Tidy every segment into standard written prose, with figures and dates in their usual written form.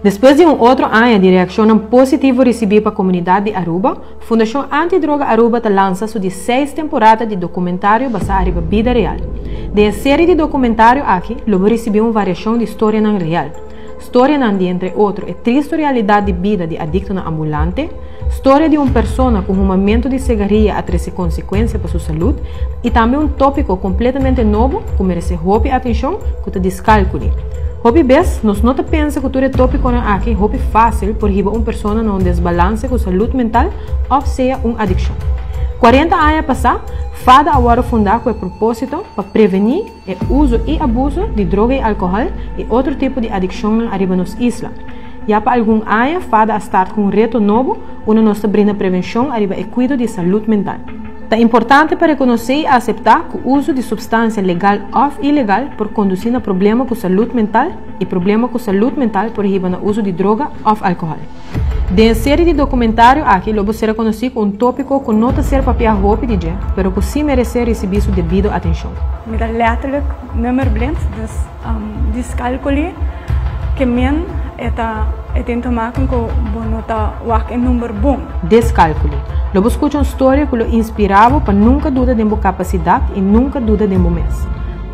Despues di un otro aña di reaccionnan positivo ricibi pa comunidad di Aruba, Fundacion Anti Droga Aruba ta lansa su di seis temporada di documentario basa ariba bida real. Den e serie di documentario aki lo bo ricibi un variacion di storianan real. Storianan di entre otro e tristo realidad di bida di adictonan ambulante, storia di un persona cu humamento di segaria a trece consecuencia pa su salud y tambe un topico completamente nobo cu merece hopi atencion cu ta discalculi. Hopi bes nos no ta pensa cu tur e topiconan aki hopi facil por hiba un persona na un desbalance cu salud mental of sea un adiccion. Cuarenta aña pasa, fada a wordo funda cu e proposito pa preveni e uzo y abuso di droga y alcohol y otro tipo di adiccionnan ariba nos isla. Ya pa algun aña fada a start cu un reto nobo unda nos ta brinda prevencion ariba e cuido di salud mental. Ta importante pa reconoce y acepta cu uzo di substancia legal of ilegal por conduci na problema cu salud mental y problema cu salud mental por hiba na uzo di droga of alcohol. Den e serie di documentario aki lo bo ser conoci cu un topico cu no ta ser papia hopi di dje, pero cu si merece ricibi su debido atencion. Mi ta letterlijk nummerblind, dus dyscalculie ke men e ta e tin te maken ku bo no ta wak e number bon. Dyscalculie. Lo bo scucha un storia cu lo inspira bo pa nunca duda den bo capacidad y nunca duda den bo mes.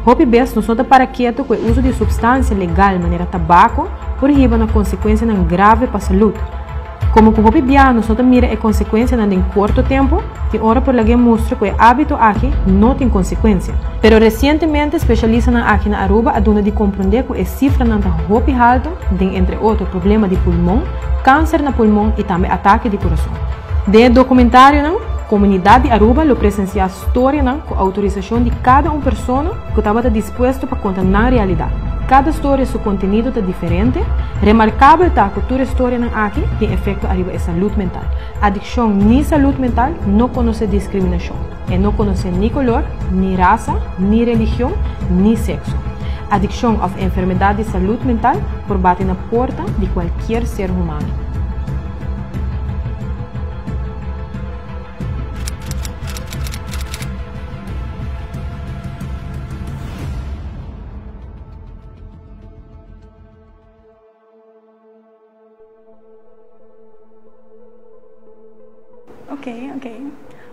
Hopi bes nos no ta para keto cu e uso di substancia legal manera tabaco por hiba na consecuencianan grave pa salud. Como cu hopi bia nos no ta mira e consecuencianan den corto tempo, tin ora por lag'é mustra cu e habito aki no tin consecuencia. Pero recientemente specialistanan aki na Aruba a duna di comprende cu e cifranan ta hopi halto den entre otro problema di pulmon, cancer na pulmon y tambe atake di curason. Den e documentarionan, comunidad di Aruba lo presencia storianan cu autorisacion di cada un persona cu tabata dispuesto pa conta nan realidad. Cada storia su contenido ta diferente. Remarcabel ta cu tur e storianan aki tin efecto ariba e salud mental. Adiccion ni salud mental no conoce discriminacion. E no conoce ni color, ni rasa, ni religion, ni sexo. Adiccion of enfermedad di salud mental por bati na porta di cualkier ser humano. Ok, ok.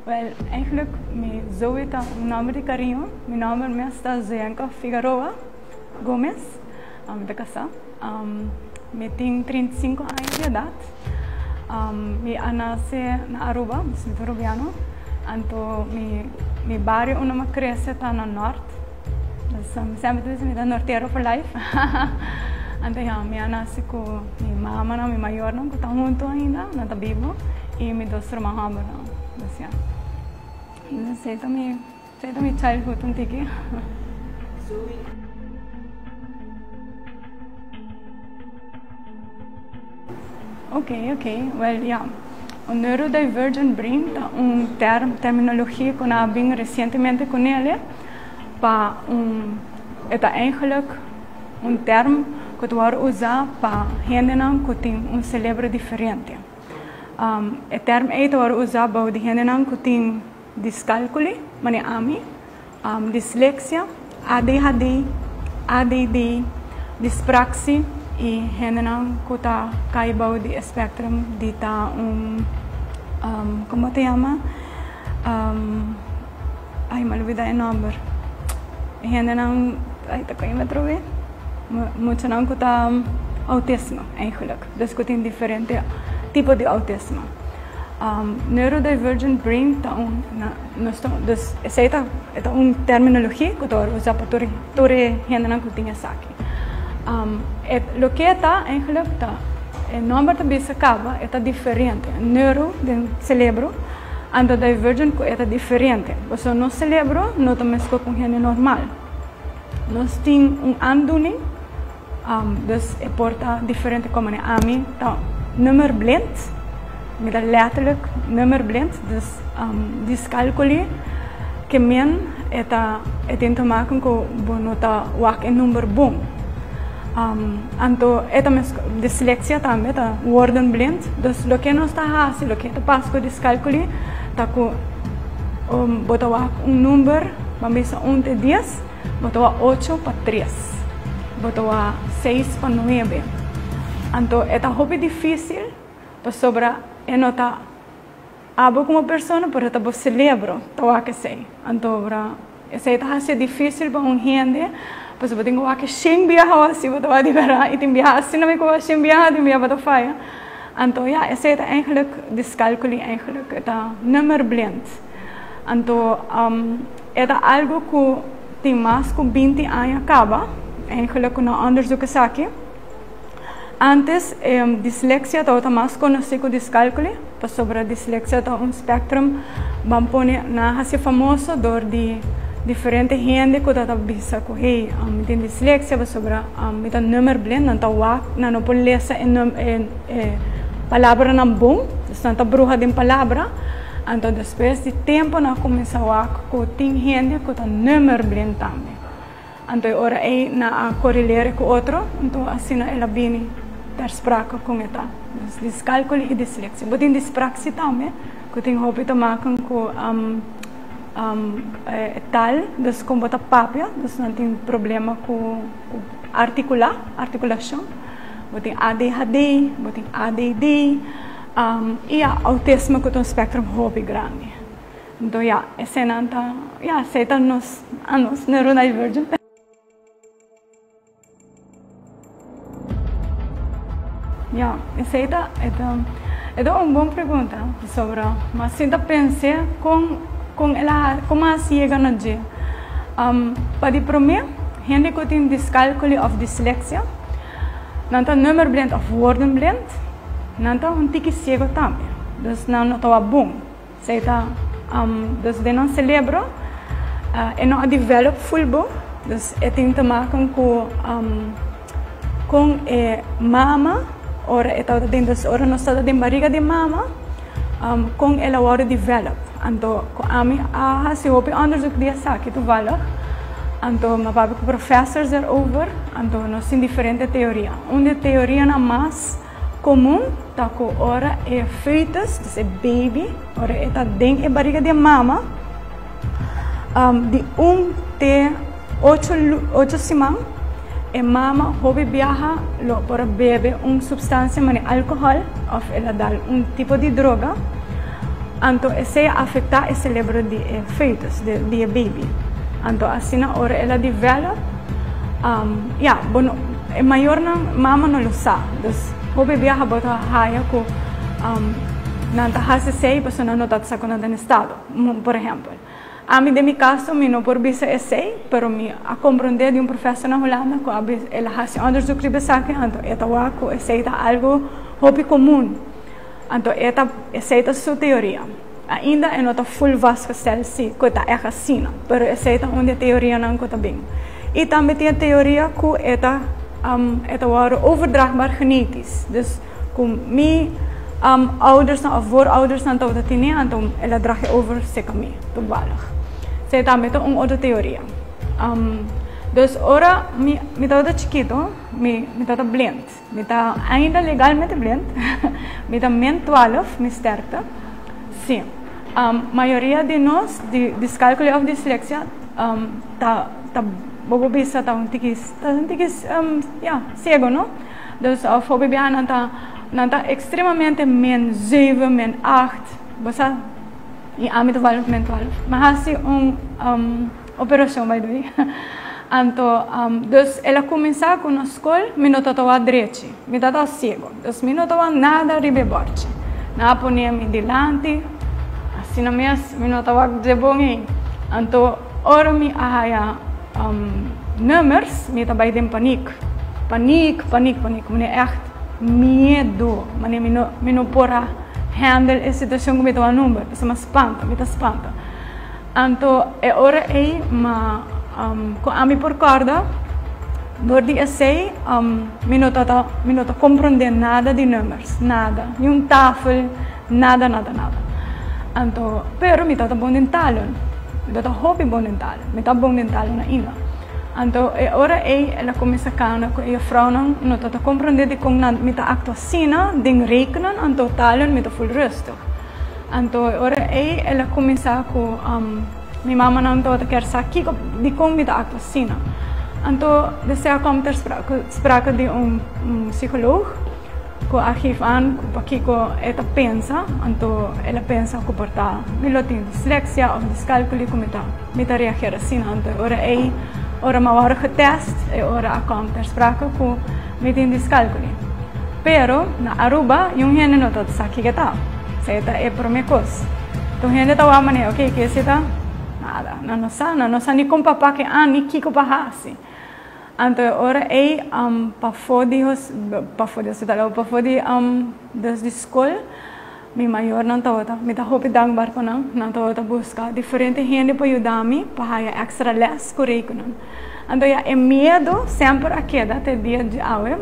Wel, eigenlijk mi Zoe ta un nomber di cariño. Mi nomber mes ta Zoyanka Figaroa Gomez. Mi ta casá. Mi tin 35 aña di edad. Mi a nace na Aruba, dus mi ta Arubiano. Anto mi mi bario unda mi a crece ta na Noord. Dus mi semper ta bisa mi ta nortero for life. Anto ya, mi a nace cu mi mamanan, mi mayornan cu ta hunto ainda, nan ta bibo, y mi dos ruman hombernan. Dus ya. Dus esey ta mi, esey ta mi childhood un tiki. Ok, ok. Wel, ja. Un neurodivergent brain ta un term, terminologia ku nan a bin resientemente ku nele pa un, e ta eigenlijk un term ku ta wòrdu usá pa hendenan ku tin un selebro diferente. E term ei ta wòrdu usá bou di hendenan ku tin discalculi, manera ami, Dislexia, ADHD, ADD, dispraxi y hendenan cu ta cay bao di e spectrum di ta un, como ta yama? Ay, mi a olbida e nomber. Hendenan, ay ta con mi atrobe? Muchanan cu ta autismo eigenlijk. Dus cu tin diferente tipo di autismo. Neurodivergent brain ta un, nos ta, dus esei ta, e ta un terminologia ku ta wòrdu usá pa tur tur e hendenan ku tin esaki. E loke ta eigenlijk ta, e nòmber ta bisa kaba, e ta diferente. Neuro den selebro, anto divergent ku e ta diferente. Pasobra nos selebro no ta meskos ku un hende normal. Nos tin un aandoening. Dus e por ta diferente como ne ami ta nummerblind, mi ta letterlijk nummerblind, dus dyscalculie ke men e ta e tin te maken ku bo no ta wak e number bon. Anto e ta mes dyslexia tambe ta woordenblind, dus loke nos ta hasi, loke ta pasa ku dyscalculie ta ku bo ta wak un number, ban bisa un te dies. Bo ta wak ocho pa tres. Bo ta wak seis pa nuebe. Anto e ta hopi difícil pasobra e no ta abo como persona, pero ta bo cerebro ta wak esey. Anto ora esey ta haci difícil pa un hende, pasobra bo tin cu wak 100 biaha asina bo ta wak di berdad, y tin biaha asina mi cu wak 100 biaha, tin biaha bo ta faya. Anto ja, esey ta eigenlijk dyscalculie eigenlijk, e ta nummerblind. Anto e ta algo cu tin mas cu 20 aña caba, eigenlijk cu nan onderzoek esaki. Antes dislexia tabata mas conoci cu dyscalculie, pasobra dislexia ta un spectrum, ban pone nan a haci famoso door di diferente hende cu ta bisa cu hey, mi tin dislexia pasobra mi ta nummerblind, nan ta wak, nan no por lesa e palabranan bon, dus nan ta bruha den palabra. Anto despues di tempo nan a cuminsa wak cu tin hende cu ta nummerblind tambe. Anto e ora ei nan a korelera ku otro, anto asina el a bini ter sprake kon e ta. Dus diskalkuli i disleksia. Bo tin dispraksi tambe, ku tin hopi te maken ku e taal, dus kon bo ta papia, dus nan tin problema ku artikulá, artikulashon. Bo tin ADHD, bo tin ADD, i ya, outisme ku ta un spektrum hopi grandi. Anto ya, esenan ta, ya, esei ta nos, anos neurodivergent. Ya, esei ta, e ta, e ta un bon pregunta, pasobra mi sinta pens'é kon, kon el a, kon a yega na dje. Pa di promé, hende ku tin diskalkuli òf disleksia, nan ta nummerblind òf woordenblind, nan ta un tiki siego tambe, dus nan no ta wak bon. Esei ta, dus den nan celebro e no a develop full bo, dus e tin te maken ku kon e mama ora e tabata den, dus ora nos tabata den bariga di mama, kon el a wòrdu develop. Anto ku ami a hasi hopi onderzoek di esaki toevallig, anto mi a papia ku professors erover, anto nos tin diferente teoria. Un di e teorianan mas Komun ta ku ora e fetus, dus e baby, ora e ta den e bariga di e mama, di un te ocho siman, e mama hopi biaha lo por a bebe un supstansia manera alkohòl òf el a dal un tipo di droga, anto esei a afektá e selebro di e fetus, di e baby. Anto asina ora el a develop, ya, bo no. E mayornan mama no lo sa, dus hopi biaha bo ta haya ku nan ta hasi esei pasobra nan no ta sa ku nan ta na estado, por ehèmpel. Ami den mi kaso mi no por bisa esei, pero mi a komprondé di un profesor na Hulanda ku a bisa el a hasi onderzoek riba esaki, anto e ta wak ku esei ta algu hopi komun. Anto e ta esei ta su teoria. Ainda e no ta full vastgesteld si ku e ta ègt asina, pero esei ta un di e teorianan ku ta bin. I tambe tin e teoria ku e ta e ta wòrdu overdraagbaar genetisch, dus ku mi oudersnan òf vooroudersnan tabata tene anto el a draag e over seka mi toevallig. Esei tambe ta un otro teoria. Dus ora mi mi tabata chikito mi mi tabata blind. Mi ta ainda legalmente blind. Mi ta min 12, mi sterkte. Sí. Mayoria di nos di discalculia of dislexia ta ta bo por bisa ta un tiki ta un tiki ya ciego no. Dus of hopi biaha nan ta nan ta extremamente min 7, min 8, bo sa. I ami ta wòrdu min 12. Mi a hasi un Operacion by the way. Anto, dus el a cuminsa cu na scol mi no tatawa drechi. Mi tata ciego. Dus mi no tawa nada riba e borchi. Nan a pone mi dilanti, asina mes mi no tawa dje bon ei. Anto, ora mi a haya nummers, mi ta bay den paniek. Paniek, paniek, paniek. Mane echt miedo. Mane mi no, mi no por a handle e situacion cu mi tawa number. Pasobra mi a spanta, mi ta spanta. Anto e ora ei ma ku ami por kòrda, dor di esei mi no ta mi no ta komprondé nada di numbers, nada, ni un tafel, nada, nada, nada. Anto, pero mi tabata bon den talen, mi tabata hopi bon den talen, mi ta bon den talen ainda. Anto e ora ei el a kuminsá kana ku e jufrounan no tabata komprondé dikon nan mi ta aktua asina den rekenen, anto talen mi ta ful rustig. Anto e ora ei el a kuminsá ku mi mamanan tabata kier sa kiko, dikon mi ta aktua asina. Anto desea kom ter sprake di un psikoloog. Ku a geef aan ku pakiko e ta pensa, anto el a pensa ku por ta mi lo tin dislexia of discalculi ku mi ta mi ta reageer asina. Anto e ora ei, ora mi a wòrdu getest, e ora a kòm ter sprake ku mi tin discalculi. Pero na Aruba yun hende no ta sa kiko ta. Esei ta e promé kos. Tur hende ta wak manera, ok, ke esei ta? Nada. Nan no sa, nan no sa ni kon pa pake an ni kiko pa hasi. Anto e ora ei pafó di pafó di hospital o pafó di dus di skol mi mayornan tabata mi ta hopi dankbaar pa nan nan tabata buska diferente hende pa yuda mi pa haya extra les ku rekenan anto ya e miedu semper a keda te dia di awe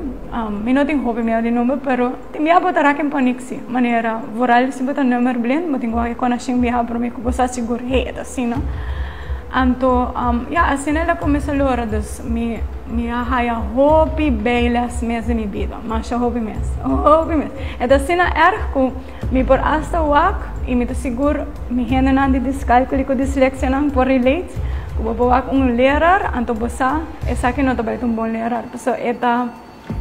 mi no tin hopi miedu di number pero tin bia bo ta raak en paniek si manera vooral si bo ta nummer blind bo tin ku wak e konashon biaha prome ku bo sa sigur hey e ta asina. Anto, ya, asina el a kuminsá lora, dus mi mi a haya hopi bijles mes den mi bida, masha hopi mes, hopi mes. E ta asina erg ku mi por asta wak i mi ta sigur mi hendenan di discalculi ku dislexianan por relate, ku bo por wak un leraar, anto bo sa esaki no ta bai ta un bon leraar, pasobra e ta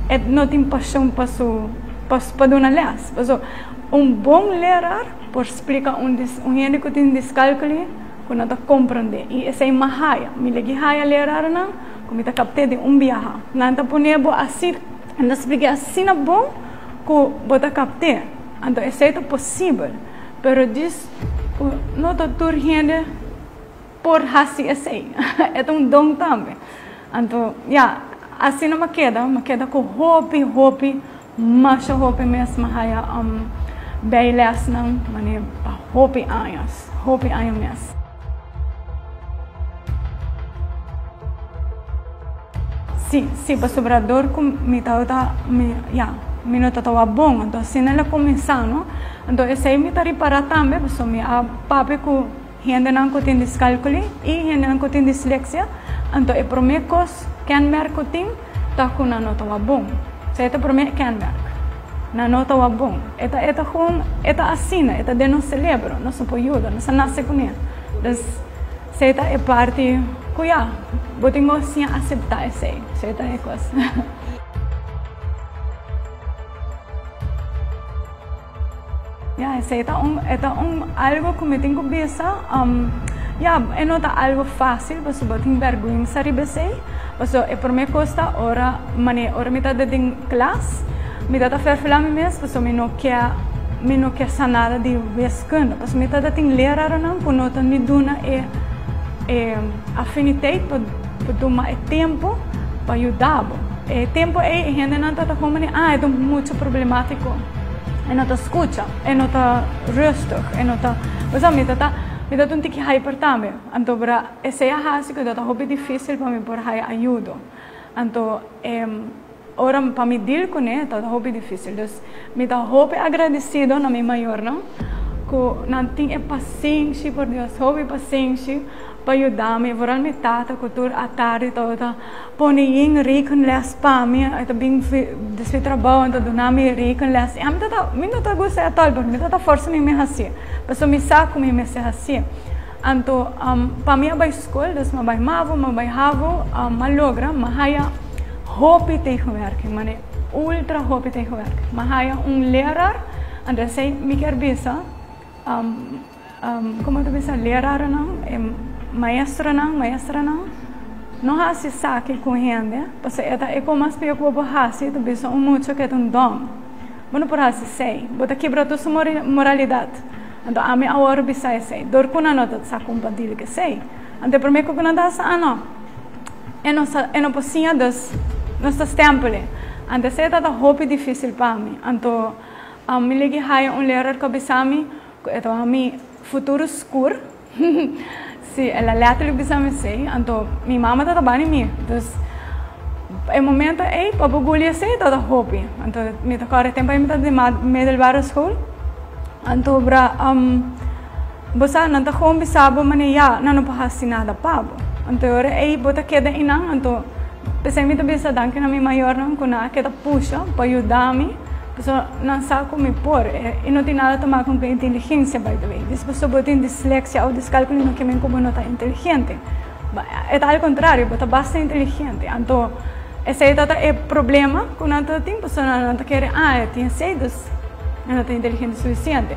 e no tin pashon pa su pa duna les. Pasobra un bon leraar por splika un un hende ku tin discalculi ku no ta komprondé. I esei m'a haya. Mi legi haya lerarnan ku mi ta kapt'é di un biaha. Nan ta pone bo asi, nan ta splik'é asina bon ku bo ta kapt'é. Anto esei ta posibel. Pero djis ku no ta tur hende por hasi esei. E ta un don tambe. Anto, ya, asina m'a keda. M'a keda ku hopi, hopi, masha hopi mes m'a haya bijlesnan manera pa hopi añas. Hopi aña mes. Si, si, pasobra dor ku mi tabata, mi, ya, mi no tabata bon, anto asina el a kuminsá, no? Anto esei mi ta ripará tambe, pasobra mi a papia ku hendenan ku tin diskalkuli i hendenan ku tin disleksia, anto e promé kos, kenmerk ku tin, ta ku nan no tabata bon. Esei ta e promé kenmerk. Nan no ta wak bon. E ta e ta gewoon e ta asina, e ta den nos celebro, nos no por yuda, nos a nace cune. Dus esey ta e parti cu ya, bo tin cu siña acepta esey, esey ta e cos. Ya, esey ta un e ta un algo cu mi tin cu bisa, ya e no ta algo facil pasobra bo tin berguensa riba esey. Pasobra e prome cos ta ora mane ora mi ta den klas mi ta ta ferfela mi mes pasobra mi no ke mi no ke sa nada di wiskunde pasobra mi ta tin lerarnan ku no ta ni duna e e afiniteit pa pa tuma e tempo pa yuda bo e tempo ei e hendenan ta ta komo mane ah e ta mucho problematiko e no ta skucha e no ta rustig e no ta osea mi ta ta mi ta ta un tiki hyper tambe anto bra. Esei a hasi ku ta hopi difísil pa mi por haya ayudo. Anto e ora pa mi deal kuné ta hopi difísil. Dus mi ta hopi agradesido na mi mayornan ku nan tin e pasenshi, por Dios, hopi pasenshi pa yuda mi. Vooral mi tata ku tur atardi tabata pone yin rekenles pa mi. E ta bin despues di trabou anto duna mi rekenles. I ami ta mi no ta gusta e atòl pero mi ta forsa mi mi hasié pasobra mi sa ku mi mester hasié. Anto pa mi a bai skol, dus mi a bai mavo, mi a bai havo, mi a logra, mi a haya hopi tegenwerking, mane ultra hopi tegenwerking. Mi a haya un leraar, anto esei mi kier bisa, como ta bisa lerarnan, e maestronan, maestranan, no hasi esaki ku hende, pasobra e ta e kos mas pio ku bo por hasi, ta bisa un mucha ku e ta un dòm. Bo no por hasi esei, bo ta kibra tur su moralidat. Anto ami awor bisa esei, dor ku nan no ta sa kompartir ku esei. Anto e promé ku nan ta hasi, ah no, e no sa, e no por siña, dus nos ta stèmpel e. Anto esei tabata hopi difísil pa mi. Anto mi legi haya un leraar ku a bisa mi ku e tabata mi futuro skur. Sí, el a letterlijk bisa mi esei. Anto mi mama tabata bani mi. Dus e momento ei pa bo guli esei tabata hopi. Anto mi ta kòrda e tempu ei mi tabata den middelbare school. Anto bra bo sa nan ta gewoon bisa bo manera ya nan no por hasi nada pa bo. Anto e ora ei bo ta keda einan anto p'esei mi ta bisa danki na mi mayornan ku nan a keda pusha pa yuda mi pasobra nan sa ku mi por i no tin nada ta maka ku inteligensia by the way. Dis pasobra bo tin disleksia òf diskalkuli no ke men ku bo no ta inteligente. E ta al kontrario bo ta basta inteligente. Anto. Esei ta e problema ku nan ta tin, pasobra nan ta kere, ah, e tin esei, dus e no ta inteligente sufisiente.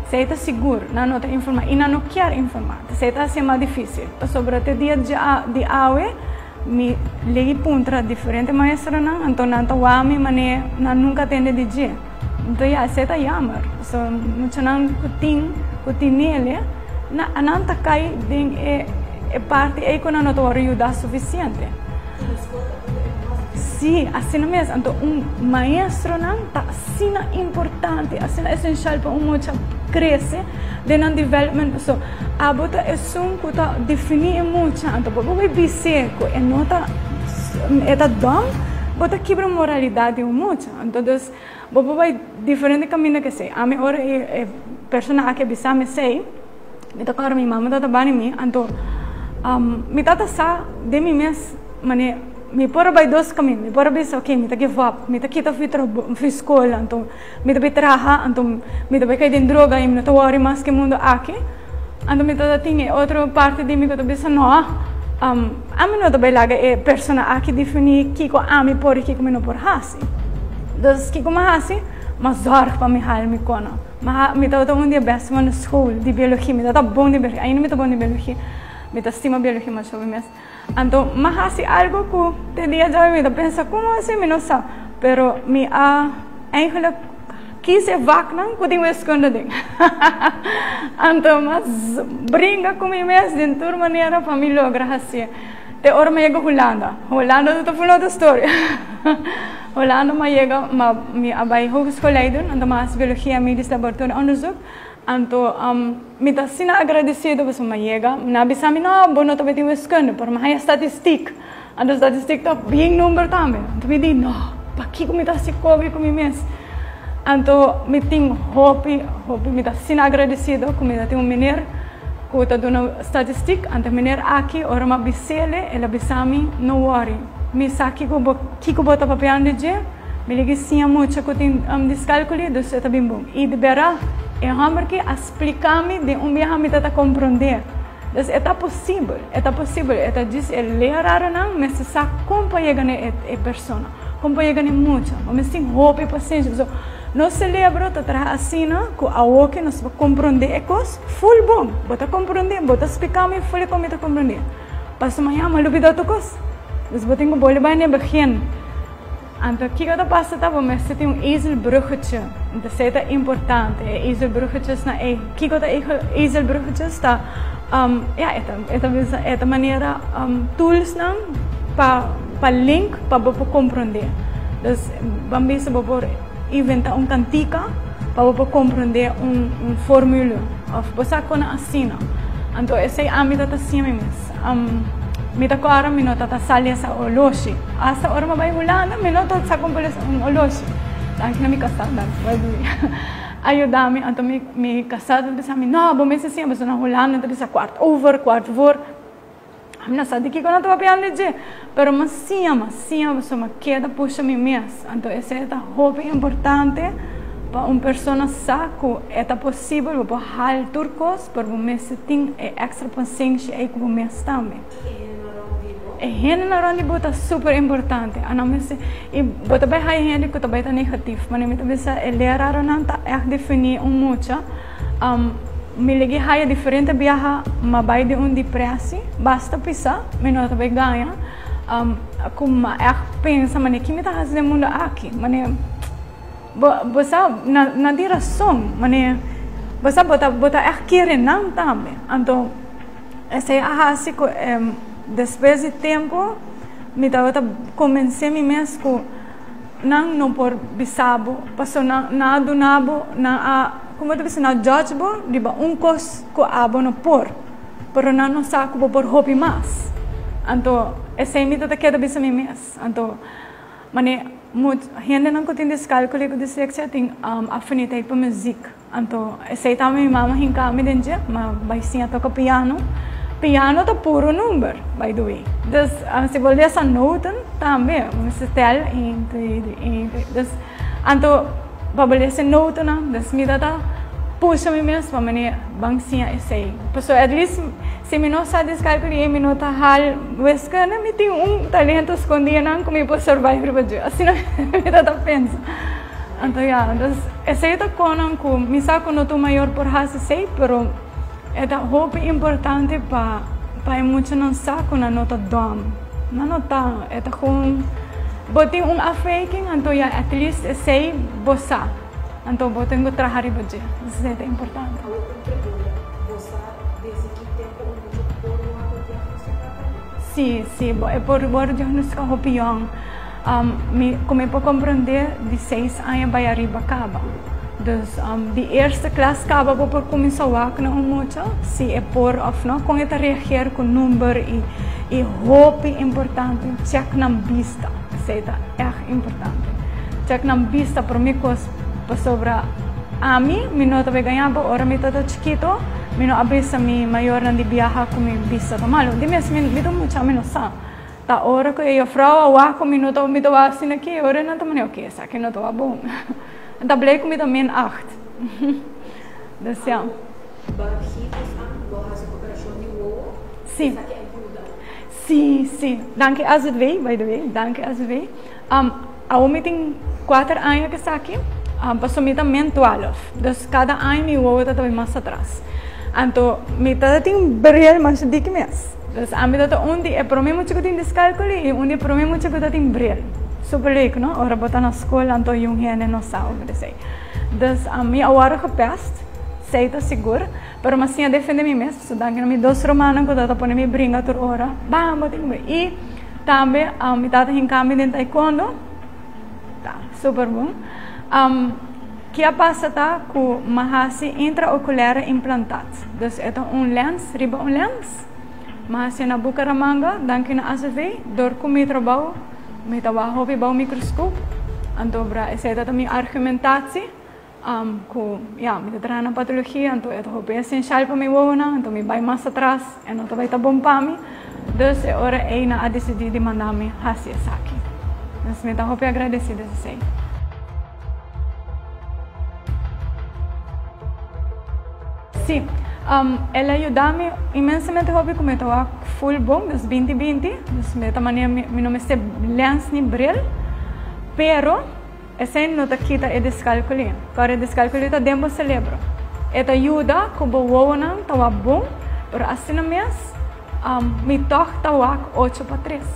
Esei ta sigur, nan no ta informá i nan no kier informá. Esei ta hasi mas difísil, pasobra te dia di awe mi lei puntra diferente maestronan, anto nan ta wak mi manera nan nunka a tende di dje. Anto ya, esei ta yammer. Pasobra muchanan ku tin ku tinele, nan ta kai den e parti ei ku nan no ta wòrdu yuda sufisiente. Sí, asina mes. Anto un maestronan ta asina importante, asina esenshal pa un mucha krese den nan development. Pasobra abo ta esun ku ta definí e mucha. Anto bo por bai bis'é ku e no ta, e ta dòm, bo ta kibra moralidat di un mucha. Anto dus bo por bai diferente kaminda ku esei. Ami ora e persona aki a bisa mi esei, mi ta kòrda mi mama tabata bani mi, anto mi tabata sa den mi mes manera mi por a bai dos kaminda. Mi por a bisa ok mi ta give up, mi ta kita fi trabou fi skol, anto mi ta bai traha, anto mi ta bai kai den droga i mi no ta wòri mas ku e mundu aki. Anto mi tabata tin e otro parti di mi ku ta bisa no, ami no ta bai laga e persona aki definí kiko ami por i kiko mi no por hasi. Dus kiko mi a hasi? Mi a zòrg pa mi hal mi kona. Mi tabata un di e bèst man na skol di biologia. Mi tabata bon di biologia, ainda mi ta bon di biologia. Mi ta stima biologia masha hopi mes. Anto mi a hasi algu ku te dia djawe mi ta pensa komo asi mi no sa. Pero mi a eigenlijk kies e vaknan ku tin wiskunde den. Anto mi a bringa ku mi mes den tur manera pa mi logra hasié. Te ora mi a yega Hulanda. Hulanda ta un otro storia. Hulanda mi a yega, mi a bai hogeschool Leiden, anto mi a hasi biologia medisch laboratorio onderzoek. Anto mi ta asina agradecido pasobra mi a yega, nan a bisa mi no, bo no ta bai tin wiskunde, pero mi a haña statistiek. Anto statistiek ta bien number tambe. Anto mi di no, pakiko mi ta hasi kobe ku mi mes? Anto mi tin hopi, hopi, mi ta asina agradecido ku mi ta tin un meneer ku ta duna statistiek. Anto e meneer aki ora mi a bis'el, el a bisa mi, no worry, mi sa kiko bo, kiko bo ta papiando di dje. Mi ligi siña mucha ku tin diskalkuli, dus e ta bin bon. I di bera, e hòmber ki a splika mi den un biaha mi ta ta komprondé. Dus e ta posibel, e ta posibel. E ta djis e leraronan mester sa kon pa yega na e persona, kon pa yega na e mucha. Bo mester tin hopi pasenshi pasobra nos selebro ta traha asina ku awoki nos por komprondé e kos ful bon. Bo ta komprondé, bo ta splika mi ful kon mi ta komprondé. Pasobra mañana mi a lubida otro kos. Dus bo tin ku bolbe bai na e begin. Anto kiko ta pasa ta bo mester tin un ezelbruggetje. Anto esei ta importante, e ezelbruggetjesnan ei. Kiko ta ezelbruggetjes? Ta ya e ta e ta bisa e ta manera toolsnan pa pa link pa bo por komprondé. Dus ban bisa bo por inventá un kantika pa bo por komprondé un un formule òf bo sa kon asina. Anto esei ami ta ta siña mi mes. Mi ta kòrda mi no ta ta sa lesa oloshi. Asta ora mi a bai Hulanda mi no ta sa kon pa lesa un oloshi. Danki na mi kasá, danki by the way, a yuda mi. Anto mi mi kasá ta bisa mi, no bo mester siña pasobra na Hulanda nan ta bisa kwart over, kwart voor. Mi no sa di kiko nan ta papiando di dje, pero mi a siña, mi a siña pasobra mi a keda pusha mi mes. Anto esei ta hopi importante pa un persona sa ku e ta posibel bo por hal tur kos. Pero bo mester tin e extra pasenshi ei ku bo mes tambe. E hendenan rond di bo ta super importante. Anan mester, i bo ta bai haya hende ku ta bai ta negatif. Manera mi ta bisa e leraronan ta ègt definí un mucha. Mi legi haya diferente biaha m'a bai den un depresi, basta pisá, mi no ta bai gaña. Ku m'a ègt pensa manera ki mi ta hasi den mundu aki? Manera. Bo bo sa na nan tin rason manera bo sa bo ta bo ta ègt kere nan tambe anto esei a hasi ku despues di tempu mi tabata kombensé mi mes ku nan no por bisa bo pasobra nan nan a duna bo nan a komo ta bisa nan a judge bo riba un kos ku abo no por pero nan no sa ku bo por hopi mas anto esei mi ta keda bisa mi mes anto. Mane mut hendenan ku tin diskalkuli ku disleksia tin afiniteit pa muzik. Anto esei tambe mi mama hinka mi den dje, mi a bai siña toka piano. Piano ta puro number, by the way. Dus si bo lesa noten tambe, bo mester tel un, twee, drie, un, twee. Dus anto pa bo lesa e notennan, dus mi ta ta. pusha mi mes pa mane ban siña esei. Pasobra at least si mi no sa discalculia i mi no ta hal wiskunde, mi tin un talento scondi einan cu mi por survive riba dje. Asina mi ta ta pensa. Anto ya, dus esei ta conan cu mi sa cu no tur mayor por haci esei, pero e ta hopi importante pa pa e muchanan sa cu nan no ta dom. Nan no ta, e ta gewoon bo tin un afwijking, anto ya at least esei bo sa. Anto bo tin ku traha riba dje. Esei ta importante. Awor un pregunta, bo sa desde ki tempo un mucha por wòrdu diagnosticá tambe? Sí, sí, bo e por wòrdu diagnosticá hopi yòn. Mi ku mi por komprondé di seis aña bai ariba kaba. Dus di eerste klas kaba bo por kuminsá wak na un mucha si e por òf no, kon e ta reageer ku number i i hopi importante chèk nan bista. Esei ta ègt importante. Chèk nan bista promé kos pasobra ami mi no ta bay gaña bo ora mi tata chikito mi no a bisa mi mayornan di biaha ku mi bista ta malu. Di mes mi ta mucha mi no sa. Ta ora ku e jufrou a wak ku mi no ta mi ta wak asina aki ora nan ta mane oke esaki no ta wak bon. Nan ta blei ku mi ta min acht. Dus ya. Bo hasi operashon di wowo? Si. Esaki a yuda? Si, si. Danki AZV, by the way, danki AZV. Awor mi tin kuater aña ku esaki, pasobra mi ta min twaalf. Dus kada aña mi wowo ta tabata mas atras. Anto mi tabata tin bril masha diki mes. Dus ami tabata un di e prome mucha ku tin discalculi i un di e prome mucha ku ta tin bril. Super leuk, no? Ora bo ta na skol anto yun hende no sa over esei. Dus mi a wòrdu gepest, esei ta sigur. Pero mi a siña defende mi mes, pasobra danki na mi dos rumannan ku tabata pone mi bringa tur ora, Bam, bo tin ku bringa. I tambe mi tata hinka mi den taekwondo, ta super bon. Ke a pasa ta ku mi a hasi intraoculare implantat, dus e ta un lens riba un lens. Mi a hasi na Bucaramanga, danki na ACV, dor ku mi trabou mi ta wak hopi bou microscoop, anto bra esei ta mi argumentatie. Ku ya mi ta traha na patologia anto e ta hopi esenshal pa mi wowonan anto mi bai mas atras e no ta bai ta bon pa mi dus e ora ei nan a disidí di manda mi hasi esaki dus mi ta hopi agradesí des esei. Sí, el a yuda mi inmensamente hopi ku mi ta wak ful bon dus binti binti dus mi ta manera mi no mester lens ni bril pero. Esei no ta kita e diskalkuli. Kòrda e diskalkuli ta den bo selebro. E ta yuda ku bo wowonan ta wak bon, pero asina mes mi tòg ta wak ocho pa tres.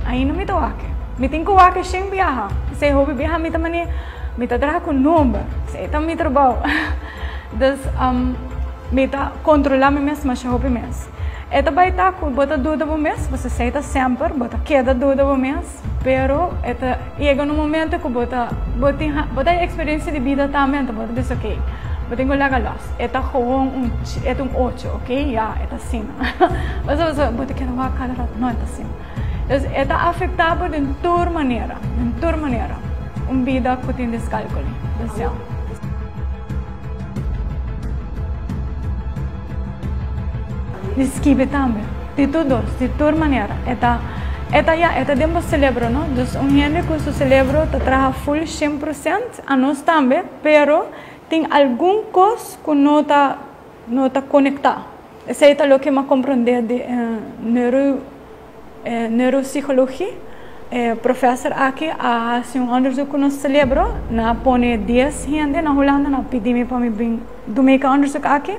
Ainda mi ta wak e. Mi tin ku wak e shen biaha. Esei hopi biaha mi ta mane mi ta traha ku number. Esei ta mi trabou. Dus mi ta kontrolá mi mes masha hopi mes. E ta bai ta ku bo ta duda bo mes, pasobra esei ta semper, bo ta keda duda bo mes. Pero e ta yega un momento ku bo ta bo tin bo ta experiencia di bida tambe anto bo ta bisa ok bo tin ku laga los e ta gewoon un e ta un ocho ok ya e ta asina pasobra bo ta keda wak kada rato no e ta asina dus e ta afecta bo den tur manera den tur manera un bida ku tin discalculi dus ya. Di skibi tambe. Di tur dos, di tur manera. E ta, e ta ya, e ta den bo celebro, no? Dus un hende cu su celebro ta traha full shen procent, anos tambe, pero tin algun cos cu no ta, no ta conecta. Esey ta loke mi a comprende di e neuro, e neuropsychologie. E professor aki a haci un onderzoek cu nos celebro. Nan a pone dies hende na Hulanda, nan a pidi mi pa mi bin dumeka e onderzoek aki.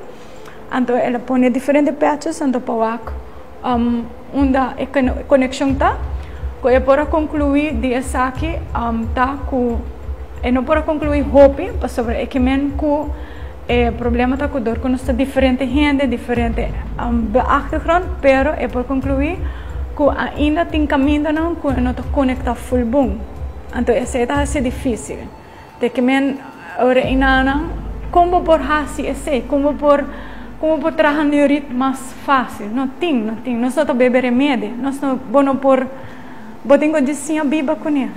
Anto el a pone diferente patches anto pa wak unda e konekshon ta. Ku e por a konkluí di esaki ta ku e no por a konkluí hopi pasobra e ke men ku e problema ta ku dor ku nos ta diferente hende, diferente achtergrond, pero e por konkluí ku ainda tin kamindanan ku e no ta konektá ful bon. Anto esei ta hasi difísil. Te ke men ora e nana, kon bo por hasi esei? Kon bo por, kon bo por traha neurit mas fásil? No tin, no tin. Nos no ta bebe remedi. Nos no, bo no por, bo tin ku djis siña biba kuné.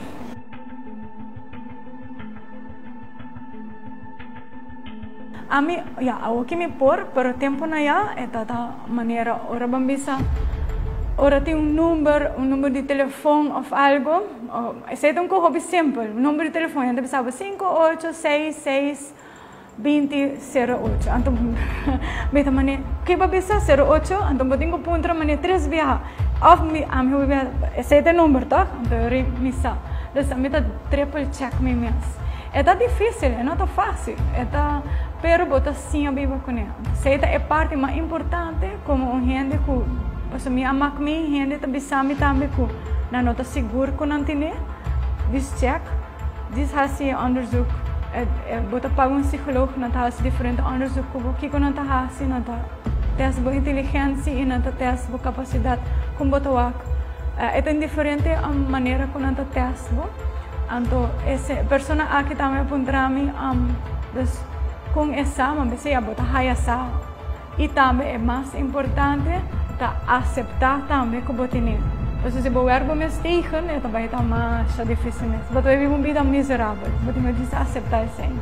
Ami, ya, awoki mi por, pero tempunan ya e ta ta manera ora bo a bisa, ora tin un number, un number di telefon òf algu, Esei ta un koho hopi simpel. Number di telefon hende ta bisa bo sinku, ocho, seis, seis. 20 08. Anto mi ta mane, ki bo bisa 08? Anto bo tin ku puntra mane tres biaha. Of mi ami hopi biaha, esei ta e number tòg? Anto yori mi sa. Dus ami ta triple check mi mes. E ta difísil, e no ta fásil. E ta, pero bo ta siña biba kuné. Esei ta e parti mas importante komo un hende ku, pasobra mi a mak mi, hende ta bisa mi tambe ku nan no ta sigur ku nan tene. Dis check. Dis hasi e onderzoek. Bo ta paga un psicoloog, nan ta hasi diferente onderzoek ku bo. Kiko nan ta hasi? Nan ta test bo inteligensia i nan ta test bo kapasidat kon bo ta wak. E tin diferente manera ku nan ta test bo. Anto e persona aki tambe a puntra mi, dus kon e sa? Mi a bisa ya bo ta haya sa. I tambe e mas importante ta aseptá tambe ku bo tene. Pasobra si bo wèrk bo mes tegen, e ta bai ta masha difísil mes. Bo ta bai biba un bida miserabel. Bo tin ku djis aseptá esei.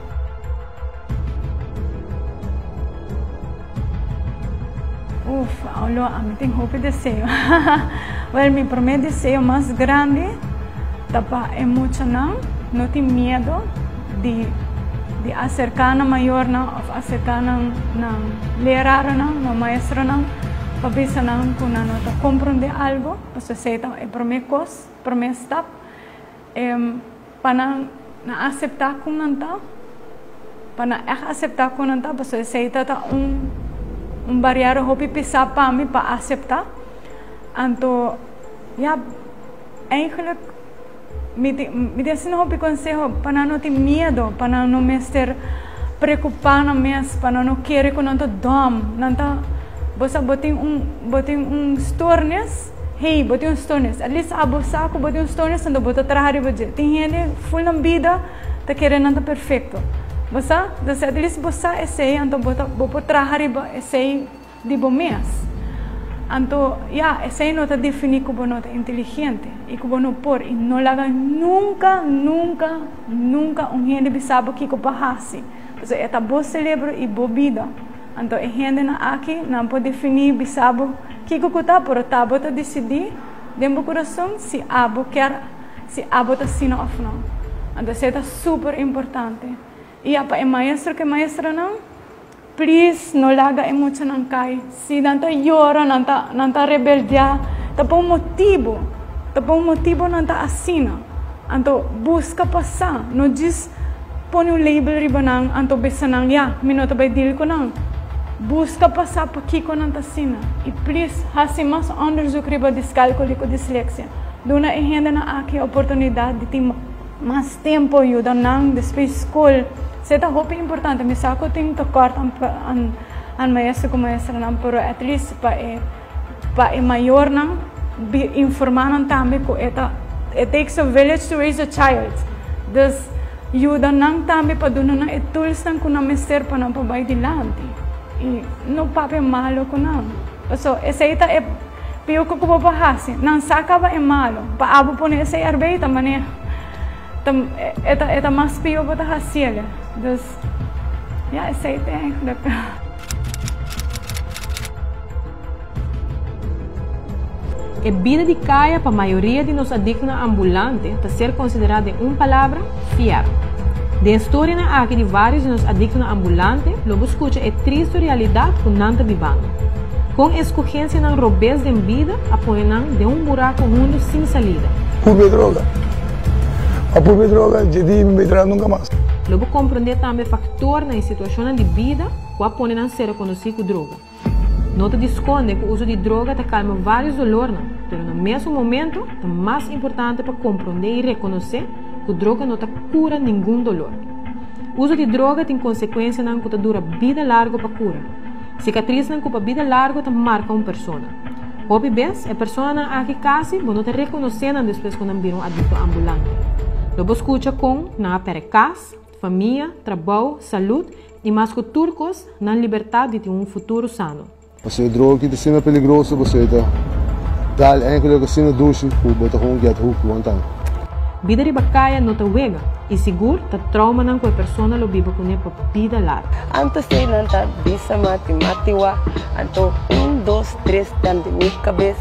Uf, awor ami tin hopi deseo. Wèl, mi promé deseo mas grandi ta pa e muchanan no tin miedu di di aserká nan mayornan òf aserká nan nan leraronan, nan maestronan pa bisa nan ku nan no ta komprondé algu, pasobra esei ta e promé kos, promé stap, pa nan nan aseptá kon nan ta, pa nan ègt aseptá kon nan ta, pasobra esei ta ta un un bariera hopi pisá pa mi pa aseptá. Anto ya, eigentlik. Mi tin mi tin asina hopi konseho pa nan no tin miedu, pa nan no mester preokupá nan mes, pa nan no kere ku nan ta dòm. Nan ta, bo sa bo tin un bo tin un stornis, hey, bo tin un stornis, at least abo sa ku bo tin un stornis anto bo ta traha riba dje. Tin hende ful nan bida ta kere nan ta perfekto. Bo sa? Entonces at least bo sa esei anto bo ta bo por traha riba esei. Di bo mes. Anto, ya, esei no ta definí ku bo no ta inteligente i ku bo no por. I no laga nunka, nunka, nunka un hende bisa bo kiko pa hasi. Pasobra e ta bo selebro i bo bida. Anto e hendenan aki, nan por definí, bisa bo kiko ku ta, pero ta bo ta disidí den bo kurason si abo kier, si abo ta asina òf no. Anto esei ta super importante. I ya, pa e maestro ku e maestranan. Please no laga e muchanan kai. Si nan ta yora, nan ta nan ta rebeldiá, ta pa un motibu. Ta pa un motibu nan ta asina. Anto buska pa sa, no djis pone un label riba nan anto bisa nan ya, mi no ta bai deal ku nan. Buska pa sa pakiko nan ta asina. I please hasi mas onderzoek riba diskalkuli ku disleksia. Duna e hendenan aki e oportunidat di tin mas tempo, yuda nan despues skol. Esei ta hopi importante. Mi sa ku tin tekort an an maestro ku maestranan, pero at least pa e pa e mayornan informá nan tambe ku e ta it takes a village to raise a child. Dus yuda nan tambe pa duna nan e toolsnan ku nan mester pa nan por bai dilanti i no papia malo ku nan. Pasobra esei ta e Pio ku bo por hasi? Nan sa kaba e malu. Pa abo pone esei erbei ta manera ta e ta e ta mas pio bo ta hasiel. Dus ya esei ta eigenlijk. E bida di kaya pa mayoria di nos adiktonan ambulante ta ser konsiderá den un palabra, fièrnu. Den e storianan aki di vários di nos adiktonan ambulante lo bo skucha e tristu realidat ku nan ta bibando. Kon e skohensianan robes den bida a pone nan den un buraku hundu sin salida. Purbe droga. Pa purbe droga dje di mi bai traha nunka mas. Lo bo komprondé tambe faktornan i situashonnan di bida ku a pone nan ser rekonosí ku droga. No ta di skonde ku uso di droga ta kalma vários dolornan, pero na mesun momento ta mas importante pa komprondé i rekonosé ku droga no ta kura ningun dolor. Uso di droga tin konsekuensianan ku ta dura bida largu pa kura. Sikatrisnan ku pa bida largu ta marka un persona. Hopi bes, e personanan aki kasi bo no ta rekonosé nan despues ku nan bira un adikto ambulante. Lo bo skucha kon nan a pèrdè kas, famia, trabou, salud i mas ku tur kos, nan libertat di tin un futuro sano. Pasobra e droga aki ta asina peligroso pasobra e ta dal eigenlijk asina dushi ku bo ta gewoon get hooked one time. Bida riba kaya no ta wega i sigur ta traumanan ku e persona lo biba kuné pa bida largu. Anto sei nan ta bisa mati mati wa anto un dos tres dan di mi kabes.